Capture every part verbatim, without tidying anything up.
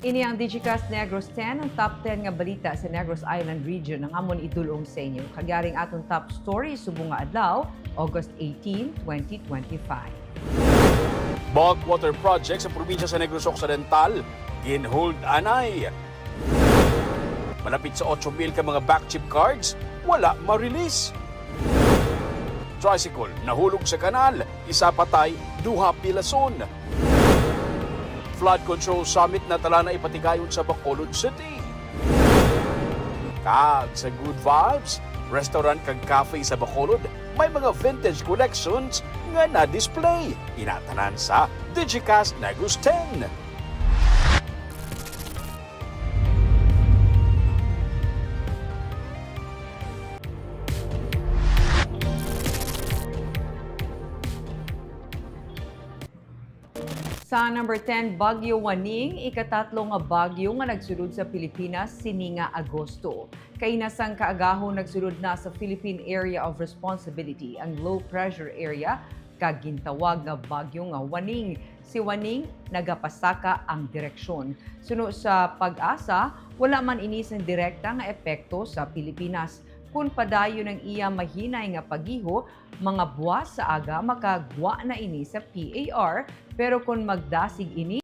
Ini ang Digicast Negros ten, ang top ten nga balita sa Negros Island Region ang amon idul-ong sa inyo. Kag yari ang aton top story subong nga adlaw, August eighteen, twenty twenty-five. Bulk water project sa probinsya sa Negros Occidental, ginhold anay. Malapit sa otso mil ka mga back chip cards, wala ma-release. Tricycle nahulog sa kanal, isa patay, duha pilason. Flood Control Summit na tala na ipatigayon sa Bacolod City. Kag sa Good Vibes, restaurant kag cafe sa Bacolod, may mga vintage collections nga na-display. Inatanan sa Digicast Negros ten. Sa number ten, Bagyo Waning, ikatatlo nga bagyo nga nagsulod sa Pilipinas sini nga Agosto. Kaina sang kaagahon, nagsulod na sa Philippine Area of Responsibility ang low pressure area, kag gintawag nga Bagyo nga Waning. Si Waning nagapasaka ang direksyon. Suno sa PAGASA, wala man ini sang direkta nga epekto sa Pilipinas. Kon padayon ang iya mahinay nga paggiho, mga buwas sa aga makagwa na ini sa P A R, pero kon magdasig ini,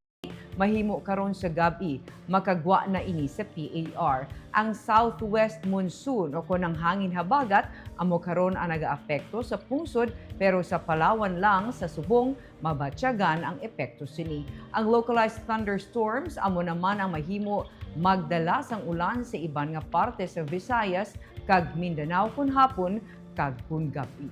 mahimo karon sa gab-i, makagwa na ini sa P A R. Ang southwest monsoon o kon ang hangin habagat amo karon ang nagaapekto sa pungsod, pero sa Palawan lang sa subong mabatyagan ang epekto sini. Ang localized thunderstorms amo naman ang mahimo magdala sang ulan sa iban nga parte sa Visayas kag Mindanao kon hapon kag kon gab-i.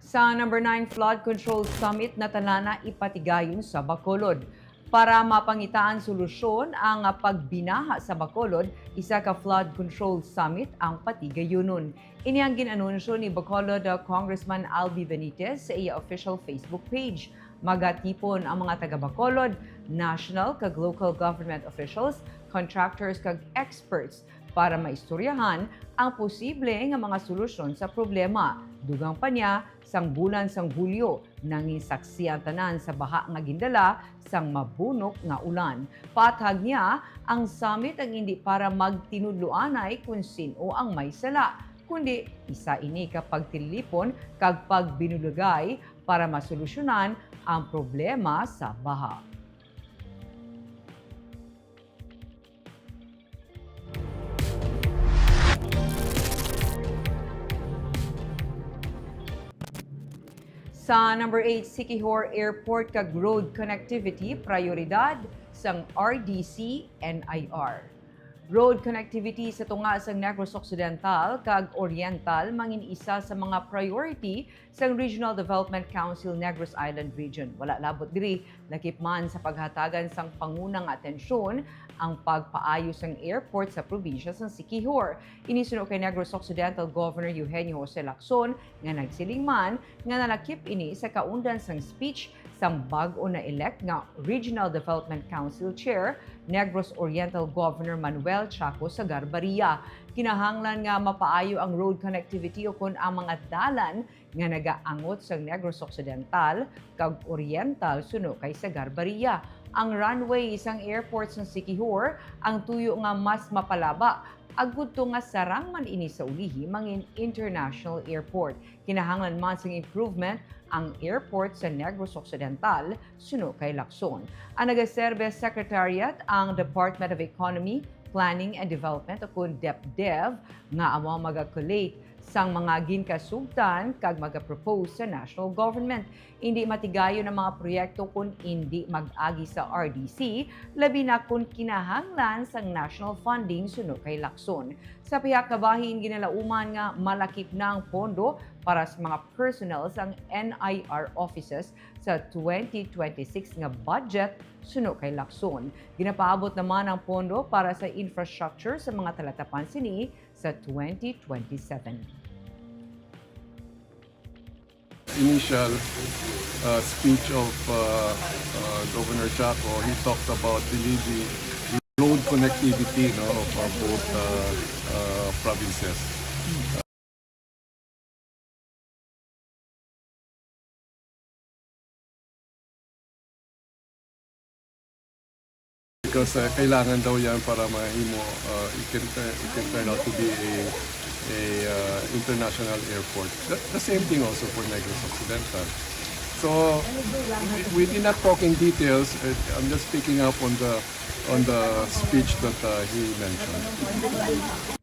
Sa number nine, Flood Control Summit na tala na ipatigayon sa Bacolod. Para mapangitaan solusyon ang pagbinaha sa Bacolod, isa ka flood control summit ang patigayunon. Ini ang gin-anunsyo ni Bacolod, uh, Congressman Albi Benitez sa iya official Facebook page. Magatipon ang mga taga Bacolod, national kag local government officials, contractors kag experts para maistoryahan ang posible nga mga solusyon sa problema. Dugang pa niya, sang bulan sang Hulyo, nangin saksi ang tanan sa baha nga gindala sang mabunok nga ulan. Pathag niya, ang summit ang indi para magtinudloanay kon sin-o ang may sala, kundi isa ini ka pagtilipon kag pagbinulagay para masolusyonan ang problema sa baha. Sa number eight, Siquijor Airport kag road connectivity, prayoridad sang R D C N I R. Road connectivity sa tunga sang Negros Occidental kag Oriental mangin isa sa mga priority sang Regional Development Council Negros Island Region. Wala labot diri, lakip man sa paghatagan sang panguna nga atensyon ang pagpaayo sang airport sa probinsya sang Siquijor. Ini suno kay Negros Occidental Governor Eugenio Jose Lacson nga nagsiling man nga nalakip ini sa kaundan sang speech sang bag-o na-elect nga Regional Development Council Chair, Negros Oriental Governor Manuel Chaco Sagarbarria. Kinahanglan nga mapaayo ang road connectivity ukon ang mga dalan nga nagaangot sa Negros Occidental kag Oriental suno kay Sagarbarria. Ang runway sang airport sa Siquijor ang tuyo nga mas mapalaba, agud to nga sarang man ini sa ulihi mangin international airport. Kinahanglan man sing improvement ang airport sa Negros Occidental, suno kay Lacson. Ang nagaserbe secretariat ang Department of Economy, Planning and Development, o kon DepDev, nga amo ang maga-collate sang mga ginkasugtan kag maga-propose sa national government. Indi matigayon ang mga proyekto kon indi mag-agi sa R D C, labi na kon kinahanglan sang national funding, suno kay Lacson. Sa pihak nga bahin, ginalauman nga malakip na ang pondo para sa mga personnel sang N I R offices sa twenty twenty-six nga budget, suno kay Lacson. Ginapaabot naman ang pondo para sa infrastructure sa mga talatapan sini sa twenty twenty-seven. Initial uh, speech of uh, uh, Governor Chaco, he talks about the, the road connectivity, no, of uh, both uh, uh, provinces. Kasi kailangan daw yan para mahimo, uh, it can, it can turn out to be a, a uh, international airport. The, the same thing also for Negros Occidental. So we, we did not talk in details. Uh, I'm just picking up on the on the speech that uh, he mentioned.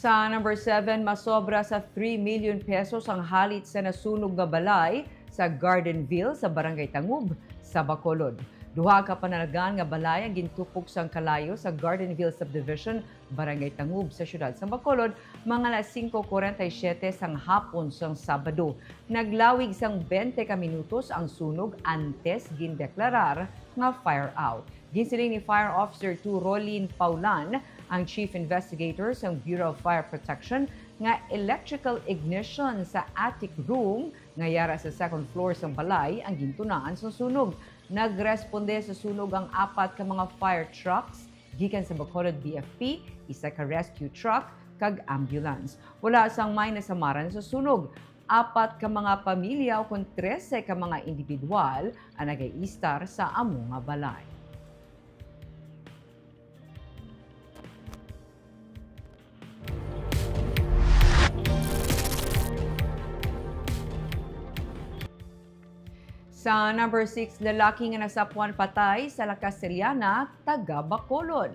Sa number seven, masobra sa three million pesos ang halit sa nasunog nga balay sa Gardenville sa Barangay Tangub sa Bacolod. Duha ka panalagan nga balay ang gintupok sang kalayo sa Gardenville Subdivision, Barangay Tangub sa siyudad sang Bacolod, mga alas singko kuwarenta y siyete sang hapon sang Sabado. Naglawig sang bente ka minutos ang sunog antes gindeklarar nga fire out. Ginsiling ni Fire Officer two Rolin Paulan, ang Chief Investigator sang Bureau of Fire Protection, nga electrical ignition sa attic room nga yara sa second floor sang balay ang gintunaan sang sunog. Nagresponde sa sunog ang apat ka mga fire trucks gikan sa Bacolod B F P, isa ka rescue truck, kag ambulance. Wala sang may nasamaran sa sunog. Apat ka mga pamilya ukon trese ka mga indibidwal ang nagaistar sa amo nga balay. Sa number six, lalaki nga nasapwan patay sa La Castellana, taga Bacolod.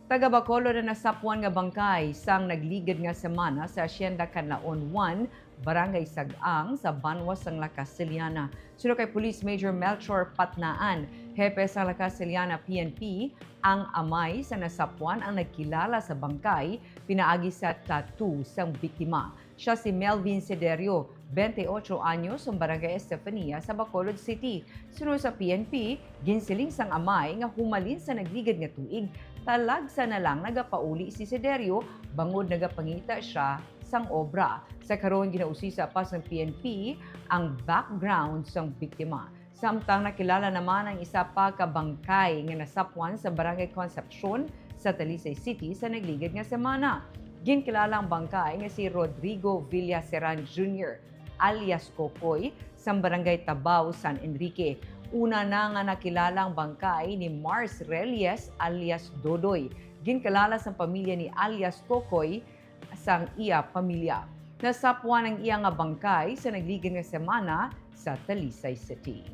Taga Bacolod ang nasapwan nga bangkay sang nagligad nga semana sa Hacienda Canlaon one, Barangay Sag-ang, sa banwa sang La Castellana. Suno kay Police Major Melchor Patnaan, hepe sang La Castellana P N P, ang amay sa nasapwan ang nagkilala sa bangkay pinaagi sa tattoo sang biktima. Siya si Melvin Sederio, twenty-ocho anyos, ang Barangay Estefania sa Bacolod City. Suno sa P N P, ginsiling sang amay nga humalin sa nagligad nga tuig, talagsa na lang nagapauli si Sederio bangod nagapangita siya sang obra. Sa karon, ginausisa pa sang P N P ang background sang biktima. Samtang nakilala naman ang isa pa ka bangkay nga nasapwan sa Barangay Concepcion sa Talisay City sa nagligad nga semana. Ginkilala ang bangkay nga si Rodrigo Villaseran Junior alias Kokoy, sang Barangay Tabao, San Enrique. Una na nga nakilala ang bangkay ni Mars Reyes alias Dodoy. Ginkilala sang pamilya ni alias Kokoy sang iya pamilya. Nasapwan ang iya nga bangkay sa nagligad nga semana sa Talisay City.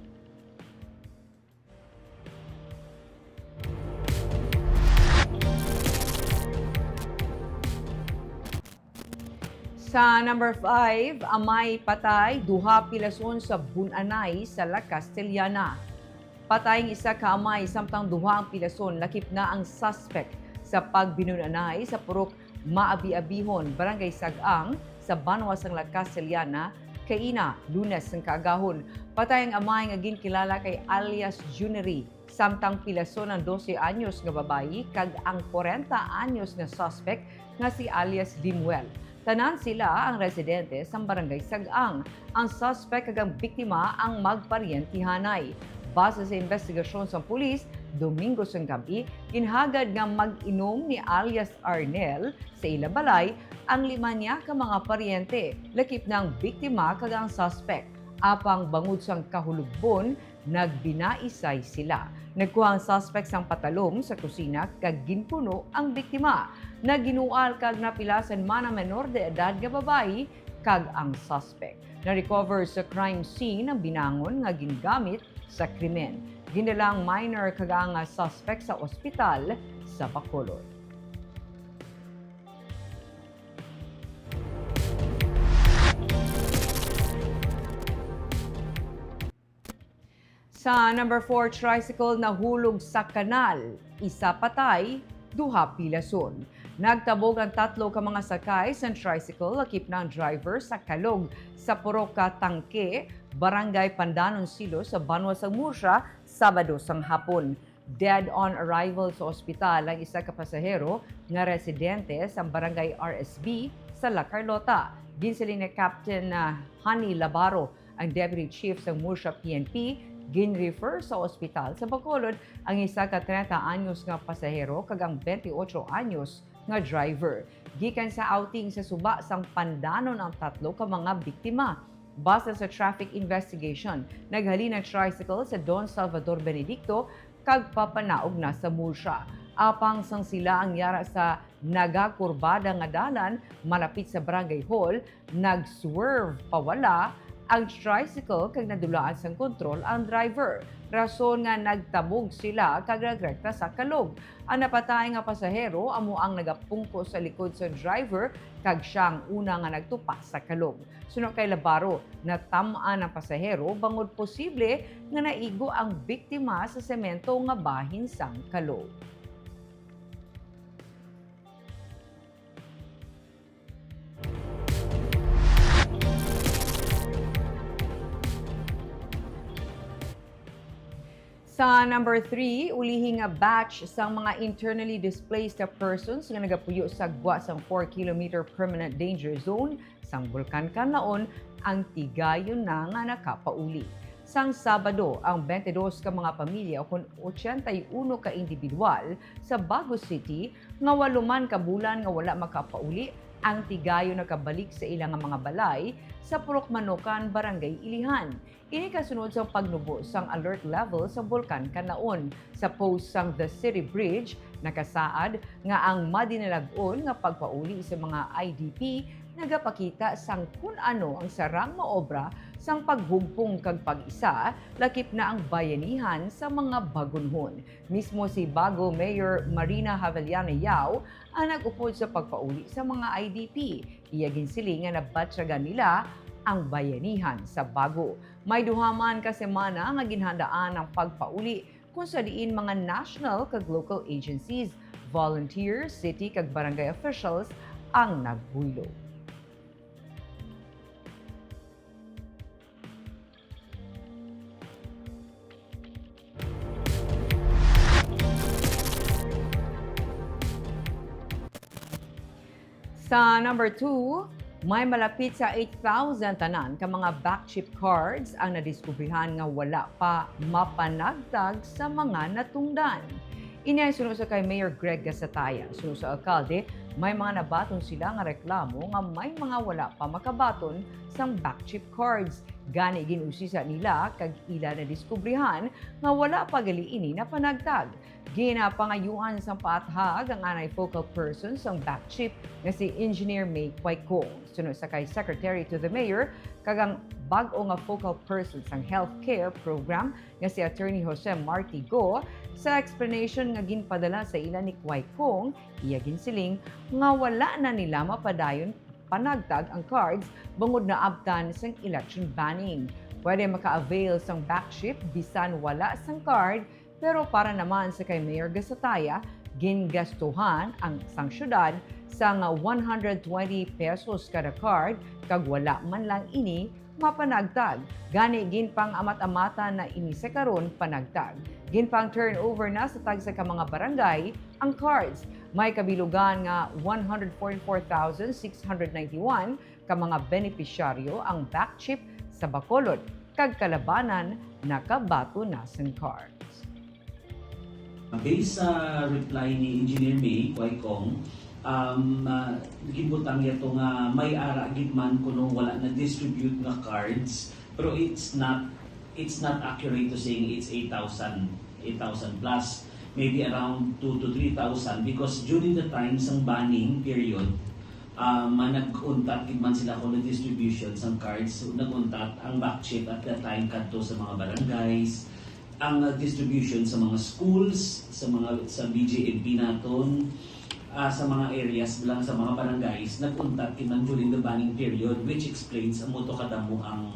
Sa number five, amay patay, duha pilason sa bun-anay sa La Castellana. Patay ang isa ka amay, samtang duha ang pilason, lakip na ang suspect sa pagbinun-anay sa purok Maabi-abihon, Barangay Sag-ang, sa banwa sang La Castellana, kaina, Lunes sang kaagahon. Patay ang amay nga ginkilala kay alias Junery, samtang pilason ang dose anyos nga babayi kag ang kwarenta anyos nga suspect nga si alias Limuel. Tanan sila ang residente sang Barangay Sag-ang. Ang suspect kag ang biktima ang magparyentihanay. Base sa investigasyon sang pulis, Domingo sang gab-i, ginhagad nga mag-inom ni alias Arnel sa ila balay ang lima niya ka mga paryente, lakip na ang biktima kag ang suspect. Apang bangod sang kahulogbon, nagbinaisay sila. Nagkuha ang suspect sang patalom sa kusina kag ginpuno ang biktima. Naginual kag napilasan man ang menor de edad nga babayi kag ang suspect. Na-recover sa crime scene ang binangon nga gingamit sa krimen. Gindala ang minor kag ang suspect sa ospital sa Bacolod. Sa number four, tricycle nahulog sa kanal, isa patay, duha pilason. Nagtabog ang tatlo ka mga sakay sa tricycle, lakip na ang driver sa Kalog, sa Purok Tangke, Barangay Pandanon Silos, sa banwa sang Murcia, Sabado sang hapon. Dead on arrival sa ospital ang isa ka pasahero nga residente sa Barangay R S B sa La Carlota. Ginsiling ni Captain, ah, Honey Labaro, ang Deputy Chief sang Murcia P N P, Gin-refer sa ospital sa Bacolod ang isa ka treinta anyos nga pasahero kag ang twenty-eight anyos nga driver. Gikan sa outing sa suba sang Pandanon ang tatlo ka mga biktima. Base sa traffic investigation, naghalin ang tricycle sa Don Salvador Benedicto kag papanaog na sa Murcia. Apang sang sila ang yara sa nagakurbada nga dalan malapit sa barangay hall, nag-swerve pawala ang tricycle kag nadulaan sang kontrol ang driver, rason nga nagtabog sila kag nagrekta sa kalog. Ang napatay nga pasahero amo ang nagapungko sa likod sa driver kag siya ang una nga nagtupa sa kalog. Suno kay Labaro, natam-an ang pasahero bangod posible nga naigo ang biktima sa semento nga bahin sang kalog. Sa number three, ulihi nga batch sang mga internally displaced persons nga nagapuyo sa gwa sang four kilometer permanent danger zone sang Bulkan Kanlaon ang tigayon na nga nakapauli. Sang Sabado, ang twenty-dos ka mga pamilya, ukon ochenta y uno ka individual sa Bago City nga walo man ka bulan nga wala makapauli, ang tigayon nakabalik sa ila nga mga balay sa Purok Manukan, Barangay Ilihan. Ini kasunod sang pagnubo sang alert level sa Bulkan Kanlaon. Sa post sang The City Bridge, nakasaad nga ang madinalag-on nga pagpauli sa mga I D P nagapakita sang kun ano ang sarang maobra sang paghugpong kag pag-isa, lakip na ang bayanihan sa mga bagunhon. Mismo si Bago Mayor Marina Javellana Yao ang nag-upod sa pagpauli sa mga I D P. Iya ginsiling nga nabatyagan nila ang bayanihan sa Bago. May duha man ka semana nga ginhandaan ang pagpauli, kung sa diin mga national kag local agencies, volunteers, city kag barangay officials ang nagbuylo. Sa number two, may malapit sa eight thousand tanan ka mga BACChip cards ang nadiskubrihan nga wala pa mapanagtag sa mga natungdan. Ini ay suno sa kay Mayor Greg Gasataya. Suno sa alkalde, may mga nabaton sila nga reklamo nga may mga wala pa makabaton sang BACChip cards. Gani, gin-usisa nila kag ila nadiskubrihan nga wala pa gali ini napanagtag. Ginapangayuan sang paathag ang anay focal person sang BACChip nga si Engineer May Quaicong. Suno sa kay Secretary to the Mayor kag ang bag-o nga focal person sang healthcare program nga si Attorney Jose Marti Go, sa explanation nga ginpadala sa ila ni Quaicong, iya ginsiling nga wala na nila mapadayon panagtag ang cards bangod naabtan sang election banning. Pwede maka-avail sang BACChip bisan wala sang card, pero para naman sa kay Mayor Gasataya, gingastuhan ang sang syudad sang one hundred twenty pesos kada card kag wala man lang ini mapanagtag. Gani, ginpang-amat-amatan na ini sa karon panagtag. Ginpang-turnover na sa tagsa ka mga barangay ang cards. May kabilugan nga one hundred forty-four thousand six hundred ninety-one ka mga benepisyaryo ang BACChip sa Bacolod, kag kalabanan nakabaton na sang cards. Based sa reply ni Engineer May Quaicong, um, ah, gibutang niya to nga may ara gid man kuno wala na-distribute nga cards, pero it's not, it's not accurate to saying it's eight thousand, eight thousand plus, maybe around two to three thousand, because during the time sang banning period, ah, man nag-untat gid man sila kuno distribution sang cards. So, nag-untat ang BACChip at that time kadto sa mga barangays, ang, ah, distribution sa mga schools, sa mga, sa B J M P naton, ah, sa mga areas lang, sa mga barangays, nag-untat gid man during the banning period, which explains amo to kadamo ang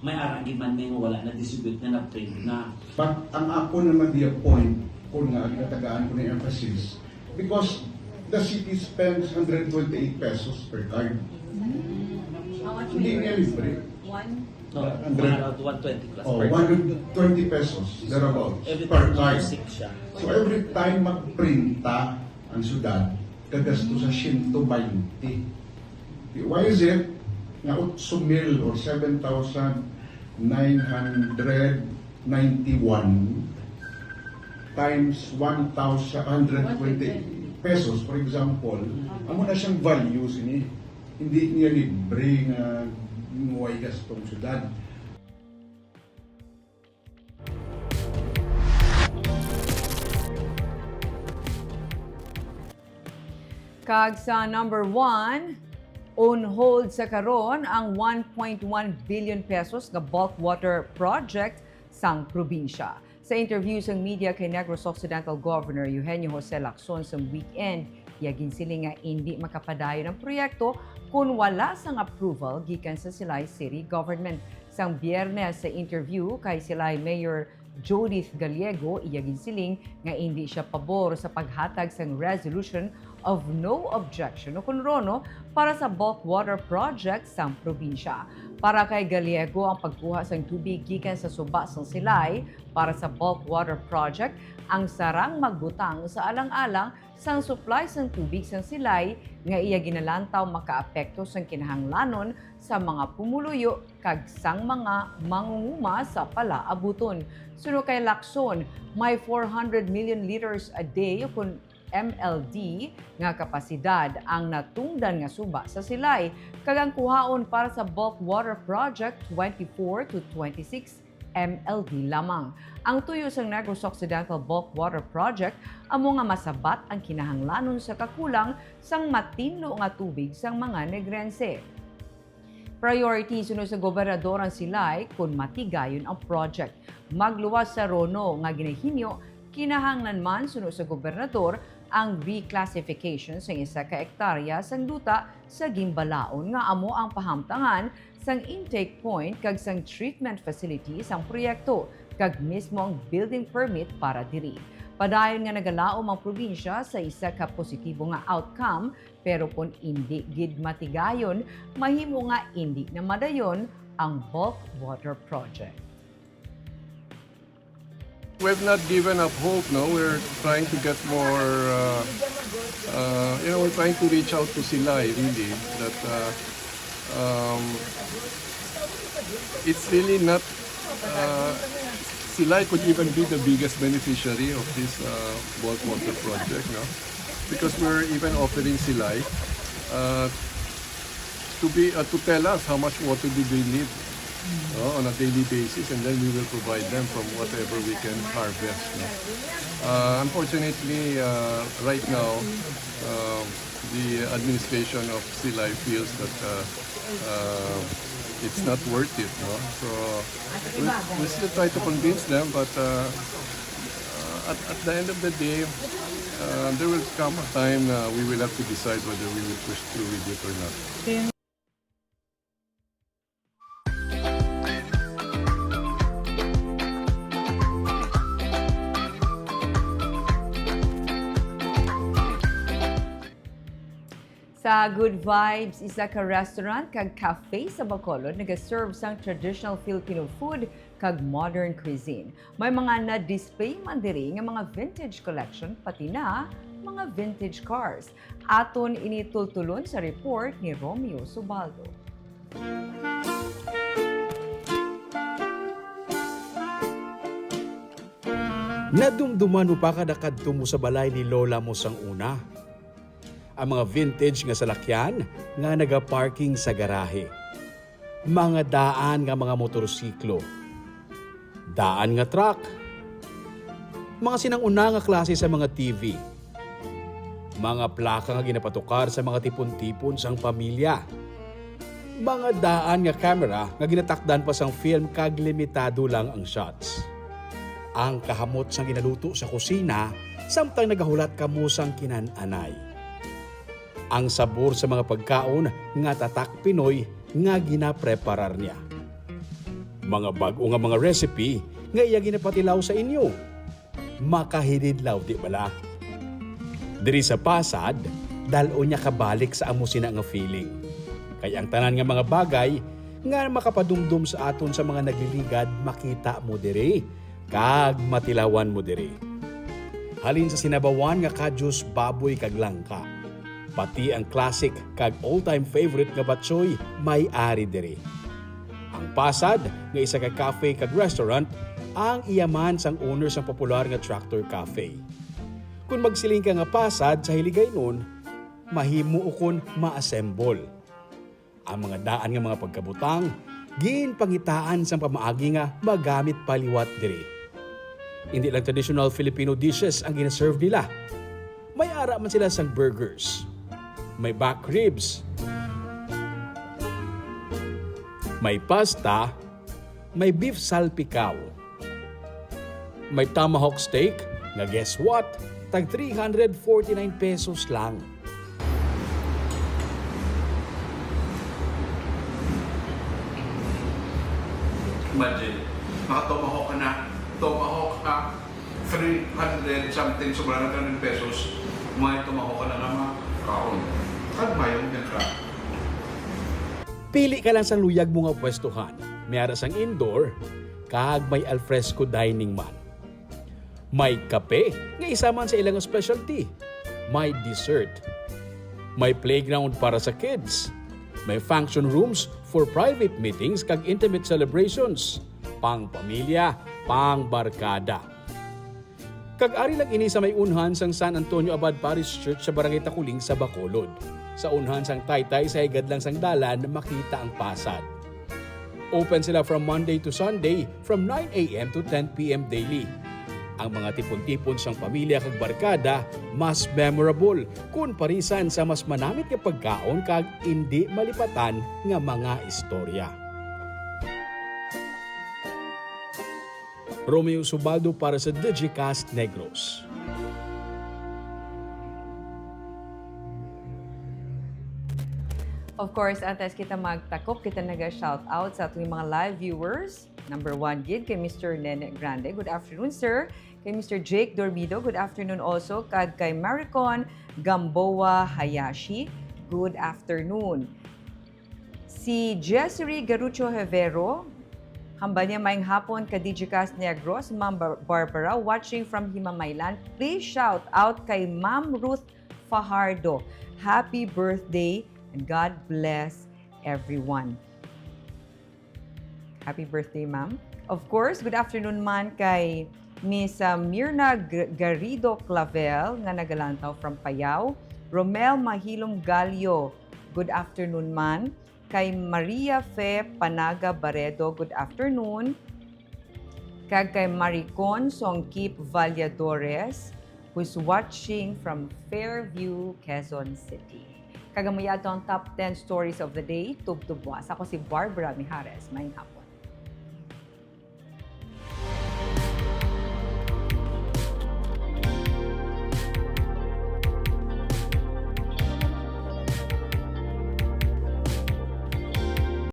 may ara gid man may wala na-distribute nga na-print na. But ang ako naman diya point, kung nga ginatagaan ko ng emphasis, because the city spends hundred twenty-eight pesos per card. How much Hindi may niya libre. One? No, Hundred. Around one twenty plus Oh, per one hundred twenty pesos, thereabouts, Every per time card. Music siya. So every time magprinta ang syudad, gagasto sa siyento baynte. Why is it nga otso mil or seven thousand nine hundred Ninety-one times one thousand, hundred twenty pesos, for example, amo na siyang value sini. Hindi niya libre nga way gastong syudad. Kag sa number one, on hold sa karon ang one point one billion pesos nga bulk water project sang probinsya. Sa interview sang media kay Negros Occidental Governor Eugenio Jose Lacson sa weekend, iya ginsiling nga indi makapadayon ang proyekto kon wala sang approval gikan sa Silay City Government. Sang Biyernes sa interview kay Silay Mayor Judith Gallego, iya ginsiling nga indi siya pabor sa paghatag sang Resolution of No Objection o kon RONO para sa bulk water project sang probinsya. Para kay Gallego, ang pagkuha sang tubig gikan sa suba sang Silay para sa bulk water project ang sarang magbutang sa alang-alang sang supply sang tubig sang Silay nga iya ginalantaw makaapekto sang kinahanglanon sa mga pumuluyo kag sang mga mangunguma sa palaabuton. Suno kay Lacson, may four hundred million liters a day o kon M L D nga kapasidad ang natungdan nga suba sa Silay, kag ang kuhaon para sa bulk water project twenty-four to twenty-six M L D lamang. Ang tuyo sang Negros Occidental Bulk Water Project amo nga masabat ang kinahanglanon sa kakulang sang matinlo nga tubig sang mga Negrense. Priority suno sa gobernador ang Silay kon matigayon ang project. Magluwas sa RONO nga ginahinyo, kinahanglan man suno sa gobernador ang reclassification sang isa ka ektarya sang duta sa Gimbalaon nga amo ang pahamtangan sang intake point kag sang treatment facility sang proyekto kag mismo ang building permit para diri. Padayon nga nagalaom ang probinsya sa isa ka positibo nga outcome, pero kon indi gid matigayon, mahimo nga indi na madayon ang bulk water project. We've not given up hope, no? We're trying to get more, uh, uh, you know, we're trying to reach out to Silay, really, that uh, um, it's really not, uh, Silay could even be the biggest beneficiary of this uh, bulk water project, no? Because we're even offering Silay uh, to be uh, to tell us how much water do they need uh, on a daily basis, and then we will provide them from whatever we can harvest. No? Uh, unfortunately, uh, right now, uh, the administration of Silay feels that uh, uh, it's not worth it. No? So we, we still try to convince them, but uh, uh, at, at the end of the day, uh, there will come a time na we will have to decide whether we will push through with it or not. Sa Good Vibes, isa ka restaurant kag cafe sa Bacolod nagaserve sang traditional Filipino food kag modern cuisine. May mga na-display man diri nga mga vintage collection, pati na mga vintage cars. Aton ini tultulon sa report ni Romeo Subaldo. Nadumduman mo pa kada kadto mo sa balay ni lola mo sang una? Ang mga vintage nga salakyan nga nagaparking sa garahe. Mga daan nga mga motorsiklo. Daan nga truck. Mga sinang-una nga klase sa mga T V. Mga plaka nga ginapatukar sa mga tipon-tipon sang pamilya. Mga daan nga kamera nga ginatakdan pa sang film kag limitado lang ang shots. Ang kahamot sang ginaluto sa kusina samtang nagahulat kamo sang kinan-anay. Ang sabor sa mga pagkaon nga tatak Pinoy nga ginapreparar niya. Mga bag-o nga mga recipe nga iya ginapatilaw sa inyo. Makahinidlaw, di bala? Diri sa Pasad, dal-on niya kabalik sa amo sina nga feeling. Kay ang tanan nga mga bagay nga makapadumdom sa aton sa mga nagliligad makita mo diri kag matilawan mo diri. Halin sa sinabawan nga kadyos, baboy kag langka, pati ang classic kag all-time favorite nga batchoy may ari diri. Ang Pasad nga isa ka cafe kag restaurant Ang iya man sang owner sang popular nga Tractor Cafe. Kung magsiling ka nga pasad sa Hiligaynon, mahimo ukon ma-assemble. Ang mga daan nga mga pagkabutang, ginpangitaan sang pamaagi nga magamit pa liwat diri. Hindi lang traditional Filipino dishes ang ginaserve nila. May ara man sila sang burgers. May back ribs. May pasta. May beef salpicao. May tomahawk steak, nga guess what? Tag three hundred forty-nine pesos lang. Imagine, maka-tomahawk ka na. Tomahawk ka, three hundred something, sobra na three hundred pesos. May tomahawk ka na nga makaon. Kag mayo nga ka. Pili ka lang sang luyag mo nga pwestuhan. May ara sang indoor, kag may alfresco dining man. May kape, nga isa man sa ilang specialty. May dessert. May playground para sa kids. May function rooms for private meetings kag intimate celebrations. Pang pamilya, pang barkada. Kag ari lang ini sa may unhan sang San Antonio Abad Parish Church sa Barangay Taculing sa Bacolod. Sa unhan sang taytay, sa higad lang sang dalan, makita ang pasad. Open sila from Monday to Sunday, from nine a m to ten p m daily. Ang mga tipon-tipon sang pamilya kag barkada mas memorable kun parisan sa mas manamit nga pagkaon kag indi malipatan nga mga istorya. Romeo Subaldo para sa Digicast Negros. Of course, antes kita magtakop, kita naga-shout out sa ating mga live viewers. Number one gid kay Mister Nene Grande. Good afternoon, sir. Kay Mister Jake Dormido, good afternoon also. Kag kay Maricon Gamboa Hayashi, good afternoon. Si Jessery Garucho Hevero, hambal niya, "Maayong hapon ka Digicast Negros, Ma'am Bar- Barbara, watching from Himamaylan. Please shout out kay Ma'am Ruth Fajardo. Happy birthday and God bless everyone." Happy birthday, ma'am. Of course, good afternoon man kay Miss, uh, Mirna G- Garrido Clavel nga nagalantaw from Payao. Romel Mahilom Galio, good afternoon man. Kay Maria Fe Panaga Baredo, good afternoon. Kag kay Maricon Songkip Valladores, who's watching from Fairview, Quezon City. Kag amo yadto ang top ten stories of the day, tubtob buwas. Ako si Barbara Mijares. Maayong hapon.